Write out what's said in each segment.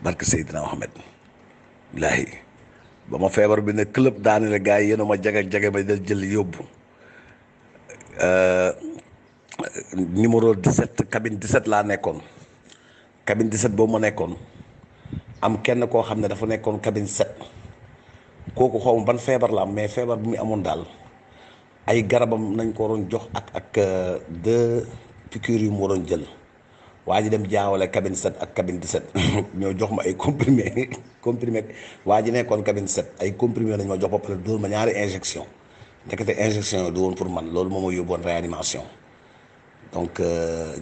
barke Seydina Mohamed billahi ba ma feebar bi ne club daani la gars yi yéen a ma jage ba da jël yóbbu numéro 17 cabine 17 laa nekkoon cabine 17 boobu ma nekkoon am kenn koo xam ne dafa nekkoon cabine 7 kooku xaw ma ban feebar la am mais feebar bi mu amoon daal ay garabam nañ ko waroon jox ak 2 piqûres yu mu waroon jël waa ji dem jaawale cabine 7 ak cabine 17 ñoo jox ma ay comprimé waa ji nekkoon cabine 7 ay comprimé lañ ma jox ba pare dóor ma ñaari injection ndekete injection yi du woon pour man loolu moo ma yóbboon réanimation donc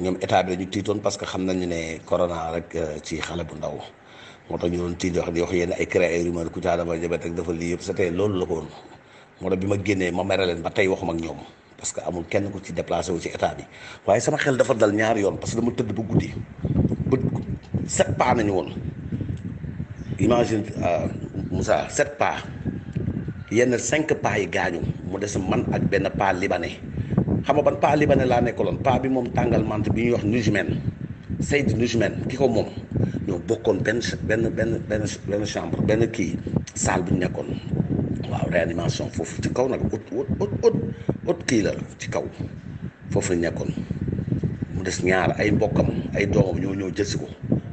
ñoom état bi dañu tiitoon parce que xam nañu ne corona rek ci xale bu ndaw moo tax ñu doon tiit di wax yéen ay créé ay rumeur Kouthia dafa jabet rek dafa lii yëpp c'était loolu la ko woon moo tax bi ma génnee ma mere leen ba tey waxuma ak ñoom parce que amul kenn ku ci déplacé wu ci état bi waaye sama xel dafa dal ñaari yoon parce que dama tëdd ba guddi ba 7 pas nañu woon imagine Moussa 7 pas yenn 5 pas yi gaañu mu des man ak benn pas libanais xam nga ban pas libanais laa nekkaloon pas bi moom tàngal mante bi ñuy wax Nujmen Seydou Nujmen ki ko moom ñoo bokkoon benn chambre benn kii salle bu ñu nekkoon waaw réanimation foofu ci kaw nag ot kii la ci kaw foofu la nekkoon mu des ñaar ay mbokkam ay doomam ñoo jël si ko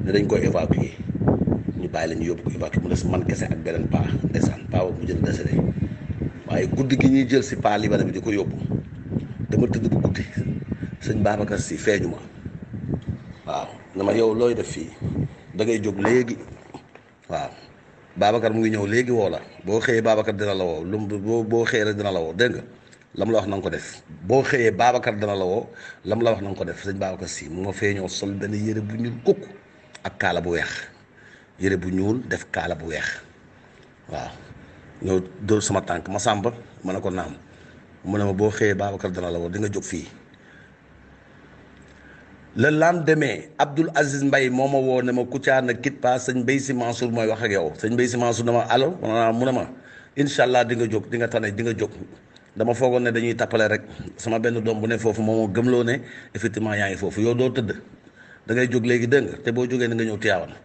ne dañ koy évacuer ñu bàyyi la ñu yóbbu ko évacuer mu des man kese ak beneen paa ndeysaan paa boobu mu jël décédé waaye guddi gi ñuy jël si paa libana bi di ko yóbbu dama tëdd bu guddi sëñ Babacar si feeñu ma waaw na ma yow looy def fii da ngay jóg léegi waaw Babacar mu ngi ñëw léegi woo la boo xëyee Babacar dina la woo boo xëyee rek dina la woo dégg nga lam la wax na nga ko def boo xëyee Babacar dina la woo lam la wax na nga ko def sëñ Babacar si mu ma fee ñëw sol benn yére bu ñuul kukk ak kaala bu weex yére bu ñuul def kaala bu weex waaw ñëw dóor sama tànk ma sàmba ma ne ko naam mu ne ma boo xëyee Babacar dina la woo di nga jóg fii le lendemain Abdoul Aziz Mbaye moo ma woo ne ma Kouthia ne quitte pas sëñ Mbaye Sy Mansour mooy wax ak yow sëñ Mbaye Sy Mansour dama allo mu ne ma incha allah di nga jóg di nga tane di nga jóg dama foogoon ne dañuy tappale rek sama benn doom bu ne foofu moom moo gëmloo ne effectivement yaa ngi foofu yow doo tëdd da ngay jóg léegi dégg nga te boo jógee ni nga ñëw Tivaouane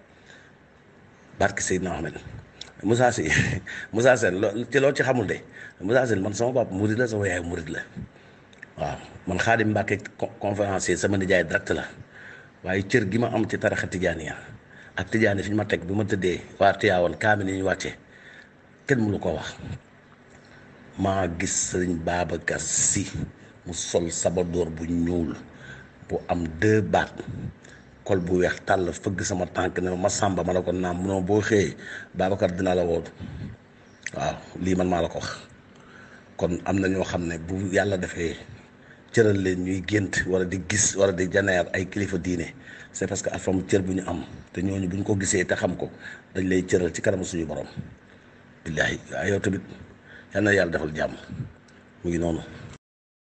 barke Seydina Ahmed Moussa Sy Moussa Sène ci loolu ci xamul de Moussa Sène man sama papa murid la sama yaay murid la waaw man Xaadim Mbàkke conférencier sama nijaay direct la waaye cër gi ma am ci tarixa tijaaniya ak tijaani fi ñu ma teg bi ma tëddee waa Tivaouane kaami ni ñu wàcce kenn mënu ko wax maa gis sëriñ Babacar Sy mu sol sabadoor bu ñuul bu am 2 baat kol bu weex tàll fëgg sama tànk ne ma sàmba ma la ko naam munoo boo xëyee Babacar dina la woo waaw lii man maa la ko wax kon am na ñoo xam ne bu yàlla defee cëral leen ñuy gént wala di gis wala di janeer ay kilifa diine c'est parce que afam cër bu ñu am te ñooñu bu ñu ko gisee te xam ko dañ lay cëral ci kanam suñu borom billaahi waaye yow tamit yal na yàlla defal jàmm mu ngi noonu